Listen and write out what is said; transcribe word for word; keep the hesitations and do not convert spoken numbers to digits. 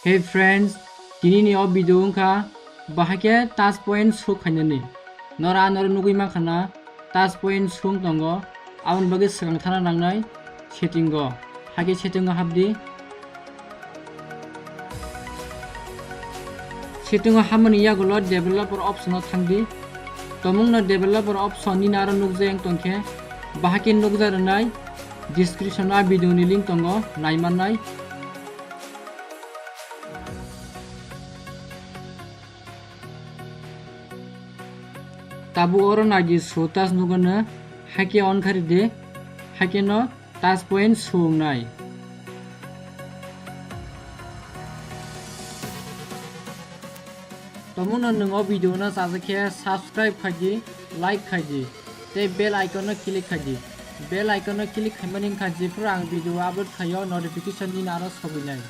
Hey friends, tini ni o video wngkha bahai khe touch point show khainani. Nora noro nugwi mankha na touch point show tongo, aboni bagwi swkang thana nangnai setting o. Hai khe setting o hapdi. Setting o hamani yagulo developer option o thangdi. Tomungno developer option nini aro nukjak wng tongkhe, bahai khe nukjak rwnai description o a video ni link tongo, naimannai. Tabuk oro nagi show touch nugano, hai khe on kharidi, hai khe no touch point show wngnai. Tomungno nwng o video no chajak khe subscribe khaidi, like khaidi, tei bell icon no click khaidi. Bell icon no click khaimani wngkha jephru ang video upload khaio notification nini aro sogwinai.